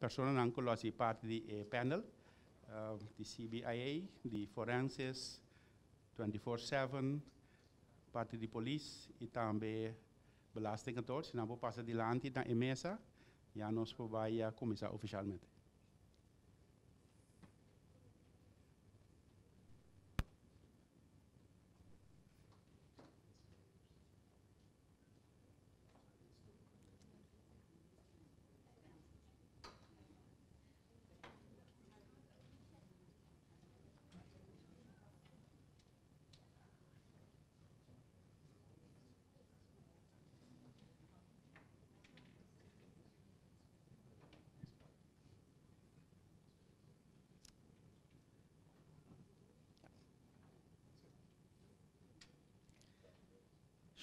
personanan ku lo hasi parti di e panel, di CBIA, di Forensis, 24/7, parti di polis i tambe Belastingkantoor. Si nan por pasa dilanti na e mesa, ya nos por bai kuminsá ofishalmente.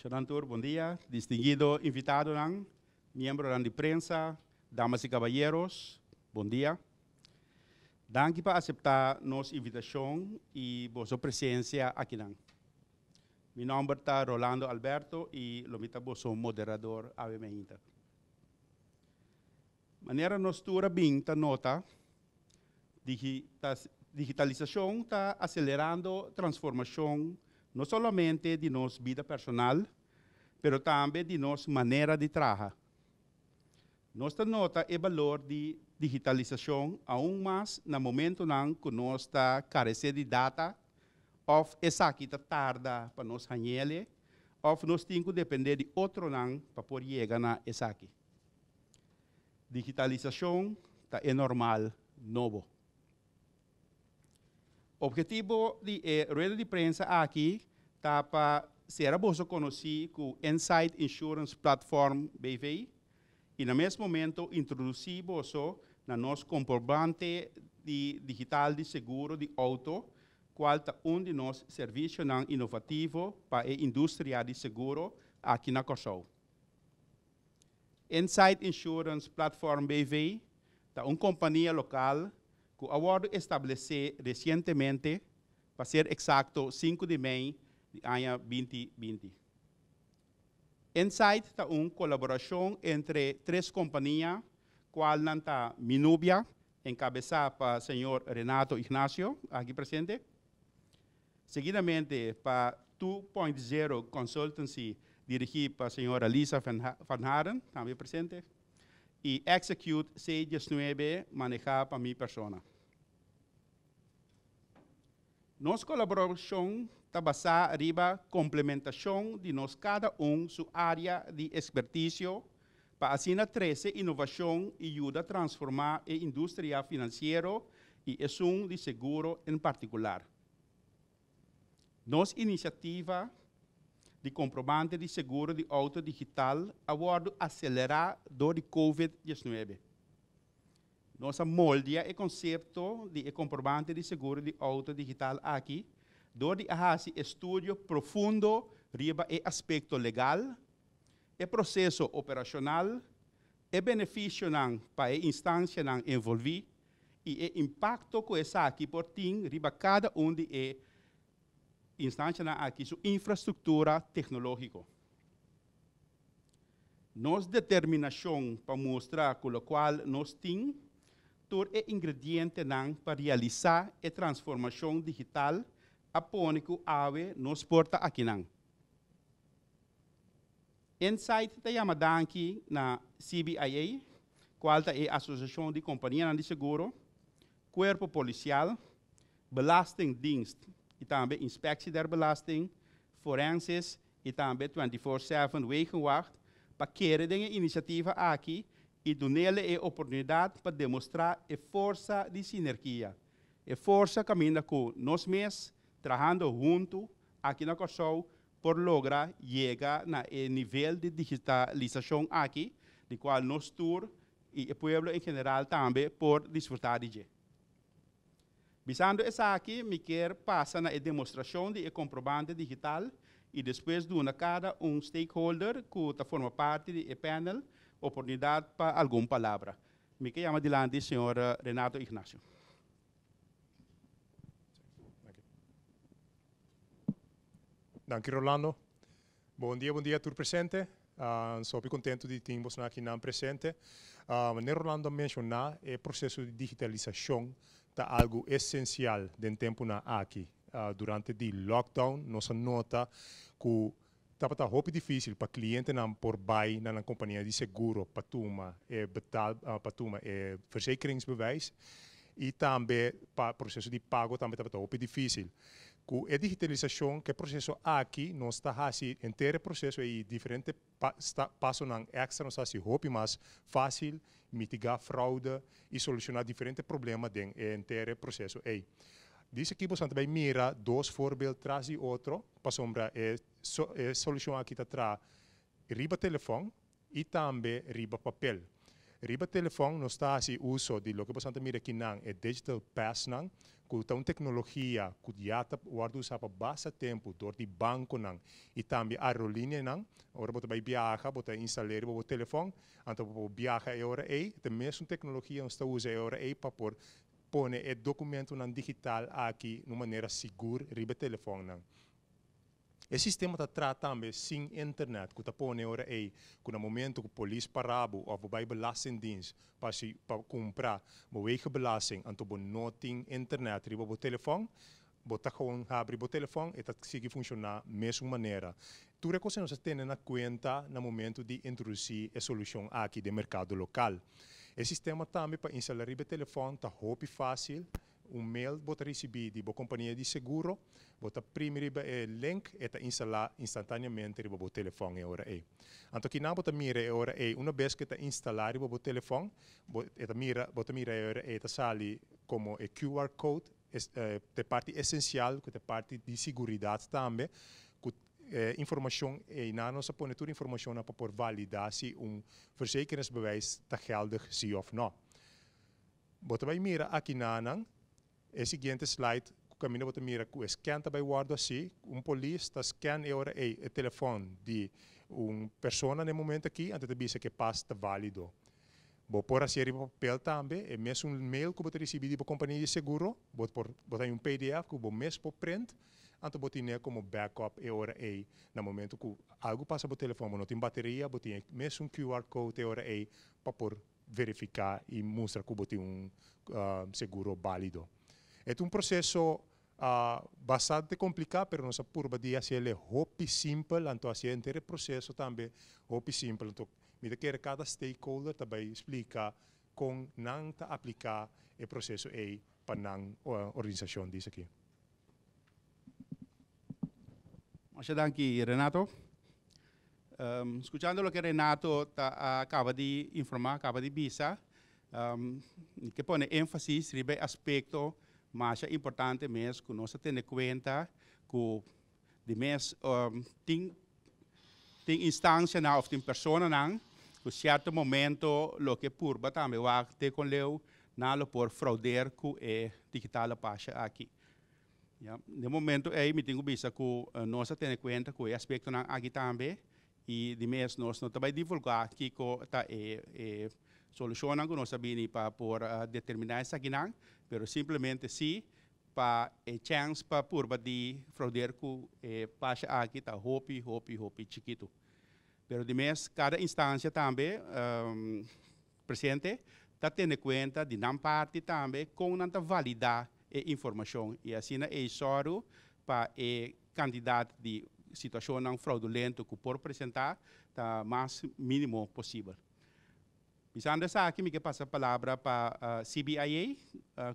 Shonan tur, bon dia. Distinguido invitadonan, miembronan di prensa, damas y caballeros, bon dia. Danki pa acepta nos invitacion y boso presencia akinan. Mi nomber ta Rolando Alberto y lo mi ta boso moderador awe meinta. Manera nos tur a bin ta nota, digitalisacion ta acelerando transformacion no solamente di nos bida personal, pero tambe di nos manera di traha. Nos ta nota e balor di digitalisacion aun mas na momentonan cu nos ta carece di data of esaki ta tarda pa nos hañele of nos tin cu depende di otronan pa por yega na esaki. Digitalisacion ta e normal nobo. Obhetivo di e rueda di prensa aki ta pa sera boso conoci cu Insight Insurance Platform BV y na mes momento introduci boso na nos comprobante di digital di seguro di auto cual ta un di nos servicionan innovativo pa e industria di seguro aki na Corsou. Insight Insurance Platform BV ta un kompania lokal ku a wòrdu establesé resientemente, pa ser eksakto sinku di mei di aña 2020. Insight ta un kolaborashon entre tres kompania, kualnan ta Minubia, enkabesá pa señor Renato Ignacio, aki presente, Seguidamente pa 2.0 Consultancy dirigí pa señora Lisa van Haren, tambe presente, i Execute C19 manehá pa mi persona. Nos kolaborashon ta basá riba komplementashon di nos kada un su área di ekspertisio pa asina trese inovashon i yuda transformá e industria finansiero i esun di seguro en partikular. Nos inisiativa di komprobante di seguro di outo digital a wòrdu aselerá dor di Covid 19. Nos a moldia e konsepto di e komprobante di seguro di outo digital aki dor di a hasi estudio profundo riba e aspekto legal, e proseso operashonal, e benefisionan pa e instansianan envolví i e impakto ku esaki por tin riba kada un di e instanshanan aki su infrastruktura teknológiko. Nos determinashon pa mustra ku lokual nos tin tur e ingredientenan pa realisá e transformashon digital a pone ku awe nos por ta akinan. Insight ta yama danki na CBIA, kual ta e asosiashon di kompanianan di seguro, Kuerpo Polisial, Belastingdienst i tambe Inspectie der Belasting, Forensis i tambe 24/7 Wegenwacht pa kere den e inisiativa aki i dunele e oportunidat pa demostrá e forsa di sinergia, e forsa kaminda ku nos mes trahando huntu aki na Kòrsou por logra yega na e nivel di digitalisashon aki, di kual nos tur i e pueblo en general tambe por disfrutá di dje. Bisando esaki, mi kier pasa na e demostrashon di e komprobante digital i despues duna kada un stakeholder ku ta forma parti di e panel oportunidat pa algun palabra. Mi ke yama dilanti señor Renato Ignacio. Danki Rolando. Bon dia, bon dia tur presente. So hopi kontentu di tin bosnan akinan presente. Manera Rolando a menshoná, e proseso di digitalisashon ta algu esensial den tempunan aki. Durante di lockdown nos a nota ku tabata hopi difísil pa klientenan por bai na nan kompania di seguro pa tuma e betaal pa tuma e verzekeringsbewijs i tambe pa proseso di pago tambe tabata hopi difísil. Ku e digitalisashon ku e proseso aki nos ta hasi henter e proseso ei diferente pasonan èkstra nos ta hasi hopi mas fásil, mitigá fraude i solushoná diferente problema den e henter e proseso ei. Dice aki boso ta bai mira dos voorbeeld tras di otro pasobra e e solushon aki ta traha riba telefòn i tambe riba papel. Riba telefòn nos ta hasi uso di loke boso ta mira akinan, e digital passnan, ku ta un teknologia ku ya ta wòrdu usá pa basta tempu dor di bankonan i tambe aerolíneanan. Ora bo ta bai biaha bo ta instal'é riba bo telefòn, anto bo por biaha e ora ei. Ta e mesun teknologia nos ta usa e ora ei pa por pone e dokumentonan digital aki na un manera sigur riba e telefònnan. E sistema ta traha tambe sin internet ku ta pone ora ei ku na momento ku polis para bo òf bo bai belastingdienst pa hasi pa kumpra bo wegenbelasting anto bo no tin internet riba bo telefòn, bo ta gewoon habri bo telefòn e ta sigui funshoná mesun manera. Tur e kos ei nos a tene na kuenta na momento di introdusí e solushon aki den merkado lokal. E sistema tambe pa instalá riba e telefòn ta hopi fásil. Un mail bo ta risibí di bo kompania di seguro, bo ta primi riba e link, e ta instalá instantáneamente riba bo telefòn e ora ei. Anto kinan bo ta mira e ora ei? Una bes ku e ta instalá riba bo telefòn, bo e ta mira bo ta mira e ora ei ta sali komo e QR code, ta e parti esensial ku ta e parti di siguridat tambe, ku e informashon einan nos a pone tur informashonnan pa por validá si un verzekeringsbewijs ta geldig sí òf nò. Bo ta bai mira akinanan e siguiente slide ku kaminda bo ta mira ku e scan ta bai wòrdu hasi. Un polis ta scan e ora ei e telefòn di un persona na e momento aki anto ta bisa ku e pas ta válido. Bo por hasié riba papel tambe, e mesun mail ku bo ta risibí di bo kompania di seguro, bo por bo ta haña un pdf ku bo mes por print anto bo tin'é komo backup e ora ei na momento ku algu pasa bo telefòn bo no tin bateria bo tin e mesun QR code e ora ei pa por verifiká i mustra ku bo tin un seguro bálido. E ta un proseso bastante kompliká, pero nos a purba di hasi el e hopi simpel, anto hasi henter e proseso tambe hopi simpel. Anto mi ta kere kada stakeholder ta bai splika kon nan ta apliká e proseso ei pa nan organisashon, dice aki. Masha danki Renato. Skuchando loke Renato ta a kaba di informá, kaba di bisa, mi ke pone énfasis riba e aspekto masha importante mes ku nos ta tene kuenta ku di mes tin tin instansianan òf tin personanan ku sierto momento loke purba tambe wak te kon leu nan lo por fraudeer ku e digitale pasje aki. Ya, den momento ei mi tin ku bisa ku nos a tene kuenta ku e aspektonan aki tambe i di mes nos no ta bai divulgá kiko ta e e solushonnan ku nos a bini pa por determiná esakinan, pero simplemente si pa e chèns pa purba di fraudeer ku e pasha aki ta hopi hopi hopi chikitu. Pero di mes kada instansia tambe presente ta tene kuenta di nan parti tambe kon nan ta validá e informashon i asina ei sòru pa e kantidat di situashonnan fraudulento ku por presentá ta mas mínimo posibel. Bisando esaki mi ke pasa palabra pa CBIA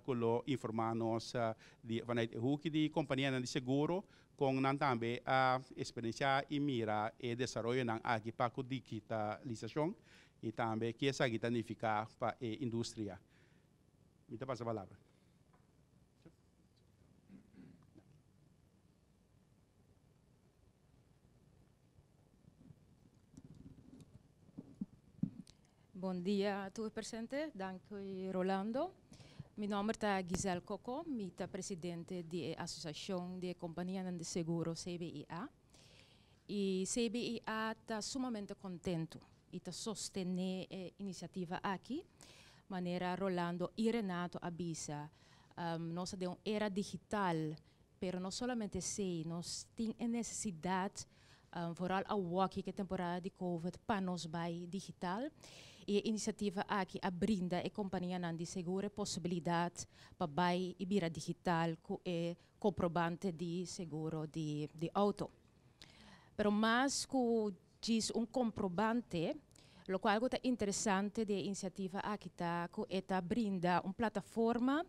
ku lo informá nos di vanuit e huki di kompanianan di seguro kon nan tambe a eksperensiá i mira e desaroyonan aki pa ku digitalisashon i tambe ke esaki ta nifiká pa e industria. Mi ta pasa palabra. Bon dia tur presente, danki Rolando. Mi nomber ta Giselle Coco, mi ta presidente di e Asosiashon di e Kompanianan di Seguro CBIA. I CBIA ta sumamente kontentu i ta sostené e inisiativa aki. Manera Rolando i Renato a bisa, nos ta den un era digital, pero no solamente esei, nos tin e nesesidat. Vooral awoki ku temporada di COVID pa nos bai digital. E inisiativa aki a brinda e kompanianan di seguro posibilidat pa bai i bira digital ku e komprobante di seguro di outo. Pero mas ku djis un komprobante, lokual ta interesante di e inisiativa aki ta ku e ta brinda un plataforma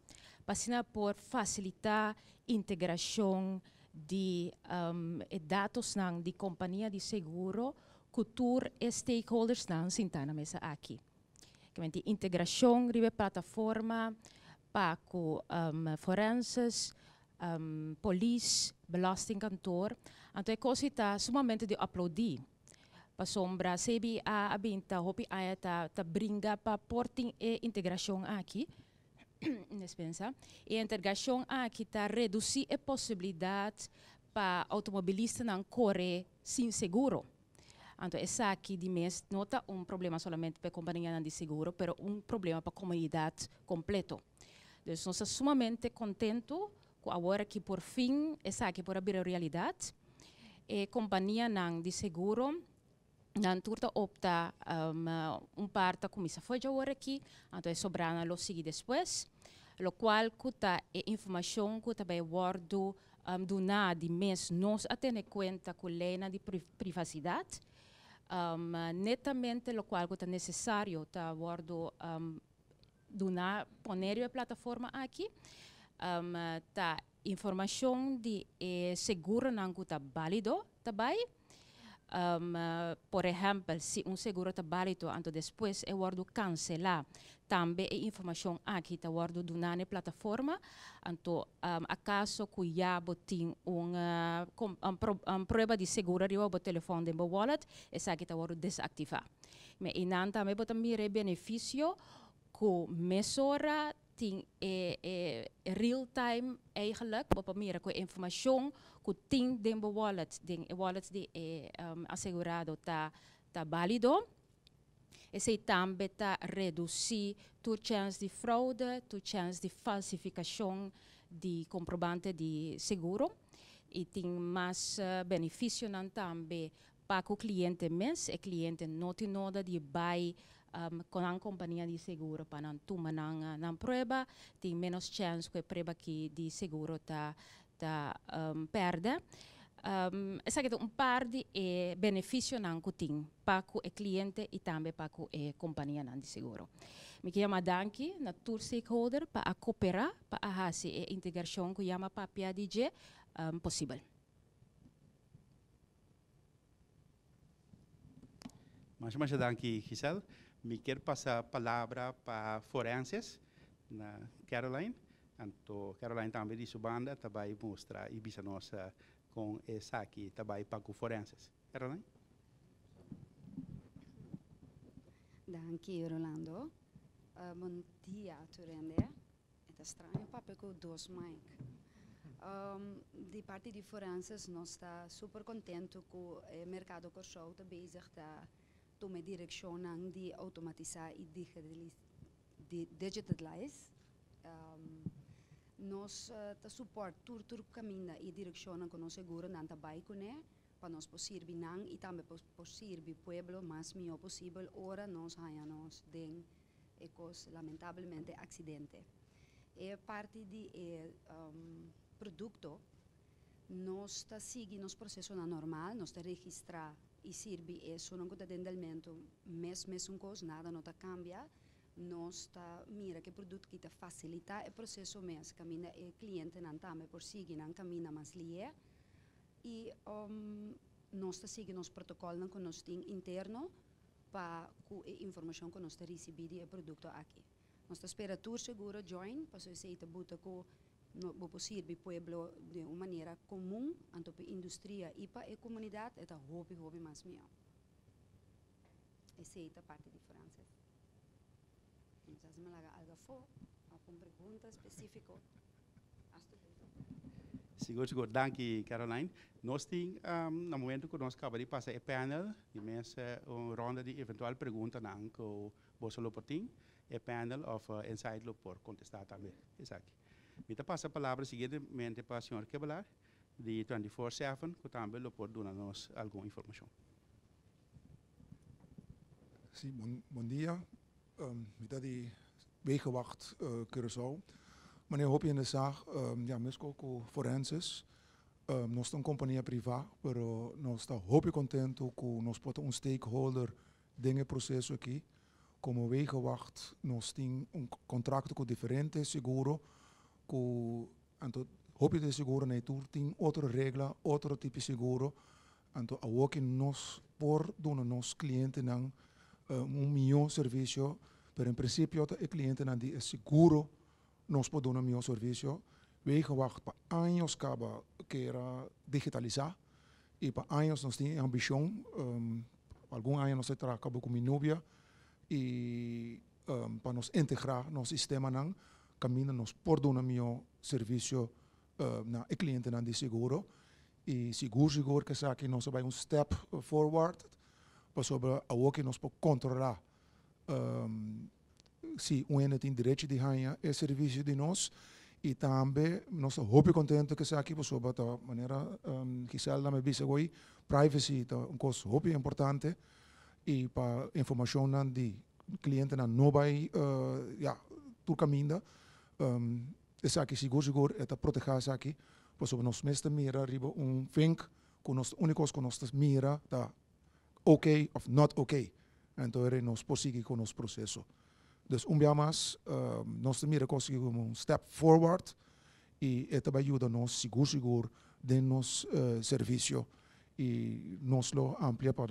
pa por fasilitá integrashon di datonan di kompania di seguro ku tur stakeholdersnan sintá na mesa aki. Ke men integrashon riba plataforma pa ku forenses, polis, belastingkantoor. Anto e kos ta sumamente di aploudí. Pasombra CBIA a bin ta hopi aña ta bringa pa por tin e integrashon aki. Dispensa. E integrashon aki ta redusí e posibilidat pa outomobilistanan kore sin seguro. Anto, esaki di mes no ta un problema solamente pa kompania di seguro, pero un problema pa komunidat kompleto. Dus nos ta sumamente kontentu ku awor ku por fin esaki por bira realidat. E kompanianan di seguro nan tur ta opta un parti kuminsá for di awor aki, anto e sobránan lo sigui despues, lokual ku ta e informashon ku tambe wòrdu duná di mes nos a tene kuenta ku lei di privasidat, netamente lokual ku ta nesesario ta wòrdu duná pone e plataforma aki, ta informashon di seguronan ku ta válido tambe. Por ehèmpel, si un seguro ta válido, anto despues e wòrdu kanselá, tambe e informashon aki ta wòrdu duná na plataforma, anto akaso ku ya bo tin un prueba di seguro riba bo telefòn den bo wallet, esaki ta wòrdu desaktivá. Ma einan tambe bo ta mira benefisio ku mesora tin e real time eigenlijk, bo mira ku informashon ku tin den bo wallet, den e wallet di e asegurado ta válido. Esei tambe ta redusí tur chèns di froude, tur chèns di falsifikashon di komprobante di seguro. I tin mas benefisionan tambe pa e kliente mes, e kliente no tin nodi di bai ku e kompania di seguro pa nan tuma nan prueba, tin menos chèns ku e prueba aki di seguro ta pèrdè. Esaki ta un par di benefisionan ku tin pa e kliente i tambe pa e kompanianan di seguro. Mi ke yama danki na tur stakeholder pa koperá pa hasi e integrashon ku yama papia DJ posibel. Masha masha danki, Giselle. Mi ke pasa palabra pa Forenses, na Caroline. Anto, Caroline tambe di su banda, tambe mustra i bisa nos kon esaki tambe pa Forenses. Caroline? Danki, Rolando. Bon dia, tur hende. Ta straño papia ku dos mic. Di parti di Forenses, nos ta super kontentu ku e merkado Kòrsou ta bezig ta tuma direkshon di outomatisá i digitalize. Nos ta support tur kaminda i direkshon ku nos seguronan ta bai kuné pa nos por sirbi nan i tambe por sirbi pueblo mas mihó posibel ora nos haña nos den e kos lamentablemente aksidente. E parti di e produkto nos ta sigui nos proseso normal, nos ta registrá i sirbi esnan ku ta den mes mes un kos, nada no ta kambia. Nos ta mira ku e produkto ku ta fasilitá e proseso mes, kaminda e klientenan tambe por sigui nan kaminda mas lihé. I nos ta sigui nos protokòlnan ku nos tin interno pa ku e informashon ku nos ta risibí di e produkto aki. Nos ta spera tur seguro join, pa esei ta buta ku no bo por sirbi pueblo di un manera komun, anto pa industria i pa e komunidat, ta hopi hopi mas mihó. Esei ta parti di Forenses. No sa si mi a laga algu afó, òf un pregunta spesífiko. Sigur. Danki, Caroline. Nos tin, na momento ku nos kaba di pasa e panel, di mes un ronda di eventual preguntanan ku boso lo por tin, e panel òf Inside lo por kontestá tambe. Esaki. Mi ta pasa palabra siguientemente pa señor Kebelar. di 24/7 ku tambe lo por duna nos algun informashon. Sí, bon dia. Mi ta di Wegenwacht Curaçao. Meneer hopi hende sa, ya mesko ku Forensis, nos ta un kompania privá, pero nos ta hopi kontentu ku nos por ta un stakeholder den e proseso aki. Komo Wegenwacht nos tin un kontrakto ku diferente seguro ku anto hopi di e seguronan ei tur tin otro regla, otro tipo di seguro. Anto awoki nos por duna nos klientenan un mihó servisio, pero en prinsipio ta e klientenan di e seguro nos por duna mihó servisio. Wegenwacht pa años kaba kera digitalisá i pa años nos tin e ambishon, pa algun aña nos a traha kaba ku Minubia i pa nos integrá nos sistemanan kaminda nos por duna mihó servisio na e klientenan di seguro. I sigur sigur ku esaki nos a bai un step forward pasobra awoki nos por kontrolá si un hende tin derecho di haña e servisio di nos. I tambe nos ta hopi kontentu ku esaki pasobra ta manera Giselda mi a bisa hoy, privacy ta un kos hopi importante i pa informashonnan di klientenan no bai ya tur kaminda. Esaki sigur sigur e ta protehá esaki pasobra nos mes ta mira riba un vink ku nos úniko kos ku nos ta mira ta ok òf not ok. Anto eri nos por sigui ku nos proseso. Dus un bia mas nos ta mira kos aki komo un step forward i e ta bai yuda nos sigur sigur den nos servisio i nos lo amplia pa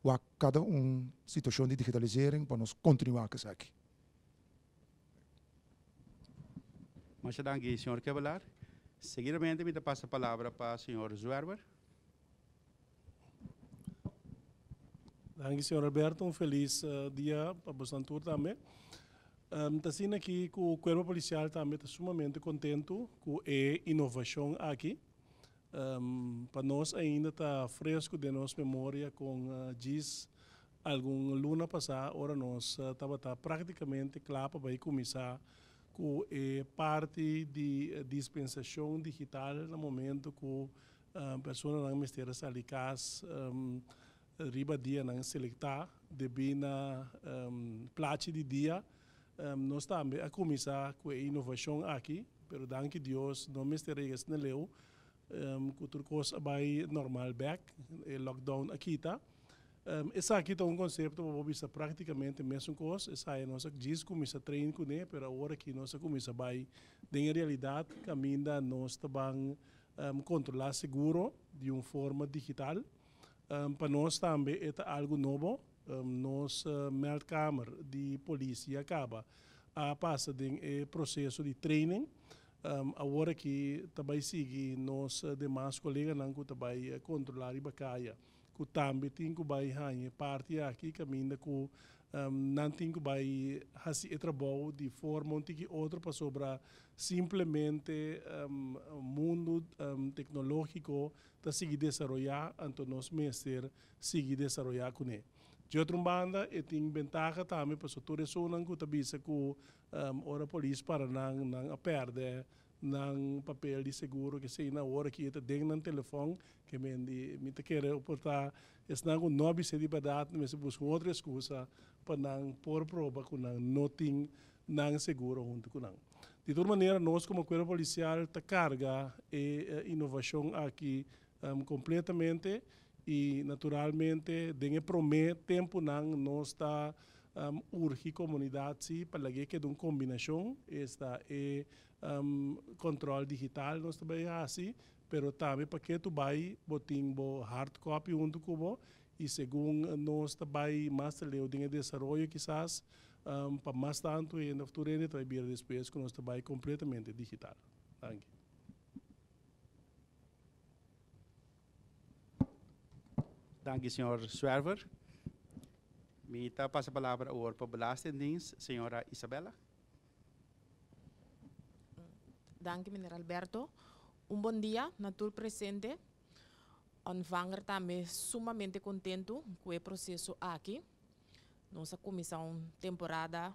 wak kada un situashon di digitalisering pa nos kontinuá ku esaki. Masha danki, señor Kevelaar. Seguidamente mi ta pasa palabra pa señor Zwerwer. Danki, señor Alberto. Un felis dia pa boso tur tambe. Ta asina aki ku Kuerpo Polisial tambe ta sumamente kontentu ku e inovashon aki. Pa nos ainda ta fresku den nos memoria kon djis algun luna pasá ora nos tabata práktikamente kla pa bai kuminsá ku e parti di dispensashon digital na momento ku personanan mester a sali kas riba dianan selektá debí na plachi di dia. Nos tambe a kuminsá ku e inovashon aki, pero danki Dios no mester a yega asina leu ku tur kos a bai normal bèk, e lockdown a kita. Esaki ta un konsepto pa bo bisa práktikamente mesun kos, esaya nos a djis kuminsá train kuné, pero awor aki nos a kuminsá bai den e realidat kaminda nos ta ban kontrolá seguro di un forma digital. Pa nos tambe e ta algu nobo. Nos meldkamer di polis ya kaba a pasa den e proseso di training. Awor aki ta bai sigui nos demas koleganan ku ta bai kontrolá riba kaya ku tambe tin ku bai haña e parti aki kaminda ku nan tin ku bai hasi e trabou di forma un tiki otro pasobra simplemente mundu teknológiko ta sigui desaroyá, anto nos mester sigui desaroyá kuné. Di otro un banda e tin bentaha tambe pasobra tur esunnan ku ta bisa ku ora polis para nan, nan a pèrdè nan papel di seguro kesei nan ora ki e ta den nan telefòn ke men di mi ta kere por ta esnan ku no a bis'é di bèrdat nan mester buska un otro eskusa pa nan por proba ku nan no tin nan seguro huntu ku nan. Di tur manera nos komo kuerpo polisial ta karga e inovashon aki kompletamente i naturalmente den e promé tempunan nos ta urgi komunidat si pa lag'é keda un kombinashon, esta e kòntròl digital nos ta bai hasi, pero tambe pa ke tu bai bo tin bo hard copy huntu ku bo i segun nos ta bai mas leu den e desaroyo kisas pa mas tantu hende òf tur hende ta bai bira despues ku nos ta bai kompletamente digital. Danki. Danki señor Zwerver. Mi ta pasa palabra awor pa Belastingdienst, señora Isabella. Danki meneer Alberto. Un bon dia na tur presente. Ontvanger tambe sumamente kontentu ku e proseso aki. Nos a kuminsá un temporada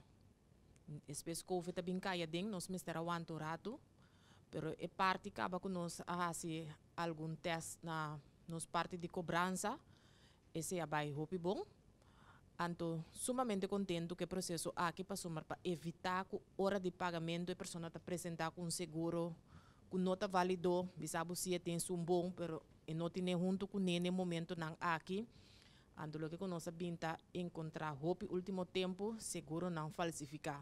despues covid a bin kai aden, nos mester a wanta un ratu. Pero e parti kaba ku nos a hasi algun tèst na nos parti di kobransa, esei a bai hopi bon. Anto sumamente kontentu ku e proseso aki pasobra pa evitá ku ora di pagamentu e persona ta presentá ku un seguro ku no ta válido, bisa bo si e tin esun bon pero e no tine huntu kuné na e momentunan aki. Anto loke ku nos a bin ta enkontrá hopi último tempu, seguronan falsifiká.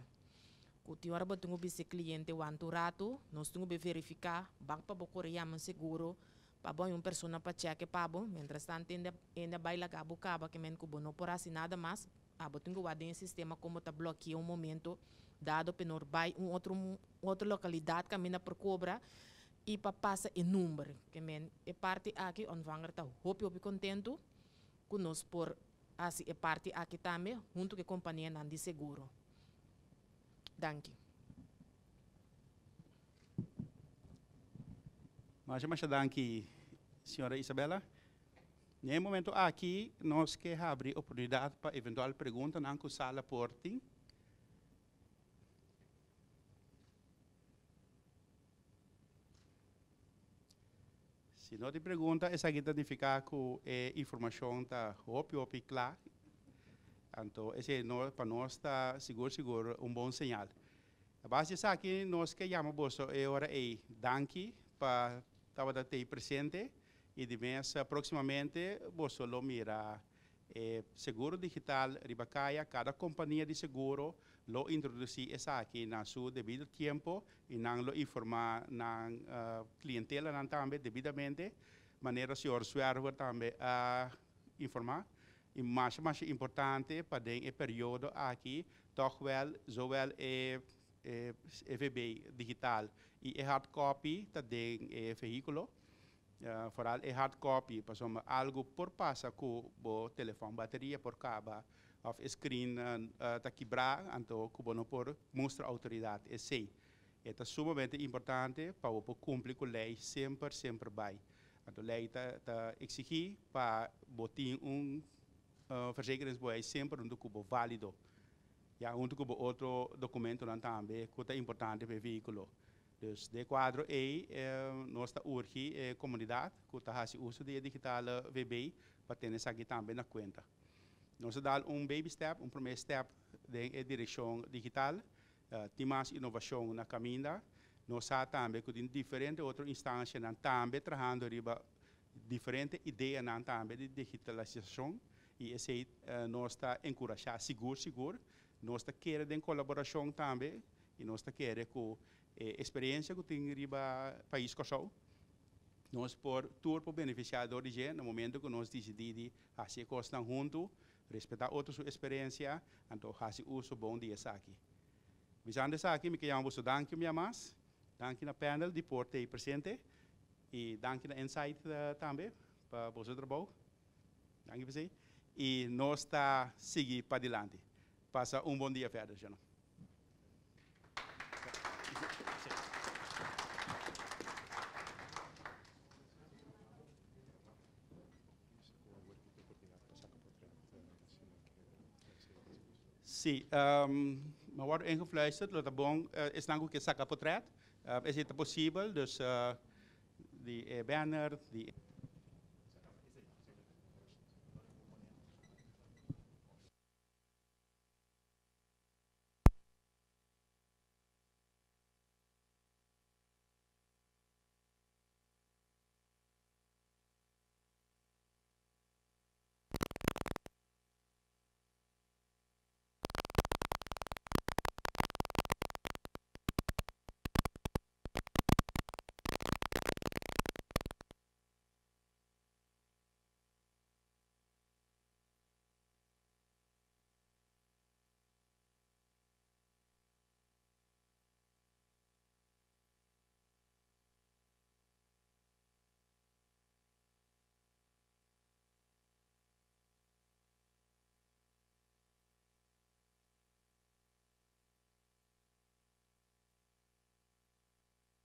Ku tin ora bo tin ku bisa e kliente wanta un ratu, nos tin ku bin verifiká, ban pa bo kore yama un seguro pa bo hay un persona pa chèke pa bo, mientras tanto hende hende a bai laga bo kaba ke men ku bo no por hasi nada mas, abo tin ku wak den e sistema komo ta blòkié un momento dado pe no bai un otro otro lokalidat kaminda por kobra i pa pasa e number. Ke men e parti aki Ontvanger ta hopi hopi kontentu ku nos por hasi e parti aki tambe huntu ku e kompanianan di seguro. Danki. Masha masha danki señora Isabella. Na e momento aki nos ke habri oportunidad pa eventual preguntanan ku sala por tin. Si no tin pregunta esaki ta nifiká ku e informashon ta hopi hopi kla. Anto esei no pa nos ta sigur sigur un bon señal. A base di esaki nos ke yama boso e ora ei danki pa tabata tei presente i di mes próksimamente boso lo mira e seguro digital riba kaya. Kada kompania di seguro lo introdusí esaki na su debido tiempo i nan lo informá nan klientelanan tambe debidamente, manera señor Zwerver tambe a informá. I masha masha importante pa den e periodo aki tòg wèl zowel e EVB digital i e hard copy ta den e vehíkulo. Foral e hard copy pasobra algu por pasa ku bo telefòn bateria por kaba òf e screen ta kibrá anto ku bo no por mustra outoridat esei. E ta sumamente importante pa bo por kumpli ku lei semper semper bai. Anto lei ta ta eksigí pa bo tin un verzekeringsbewijs semper huntu ku bo válido. Ya huntu ku bo otro dokumentonan tambe ku ta importante pa e vehíkulo. Dus den e kuadro ei nos ta urgi e komunidat ku ta hasi uso di e digitale VB pa tene esaki tambe na kuenta. Nos a dal un baby step, un promé step den e direkshon digital. Tin mas inovashon na kaminda. Nos sa tambe ku tin diferente otro instansianan tambe trahando riba diferente ideanan tambe di digitalisashon i esei nos ta enkurashá sigur sigur. Nos ta kere den kolaborashon tambe i nos ta kere ku e eksperensia ku tin riba pais Kòrsou nos por tur por benefisiá dor di dje na momento ku nos disidí di hasi e kosnan huntu. Respetá otro su eksperensia, anto hasi uso bon di esaki. Bisando esaki, mi ke yama boso danki un bia mas. Danki na panel di por t'ei presente i danki na Insight tambe pa boso trabou. Danki p'esei. I nos ta sigui padilanti. Pasa un bon dia verder, shano. Sí, mi a wòrdu ingefluisterd lo ta bon esnan ku ke saka potrèt, esei ta posibel, dus di e banner, di.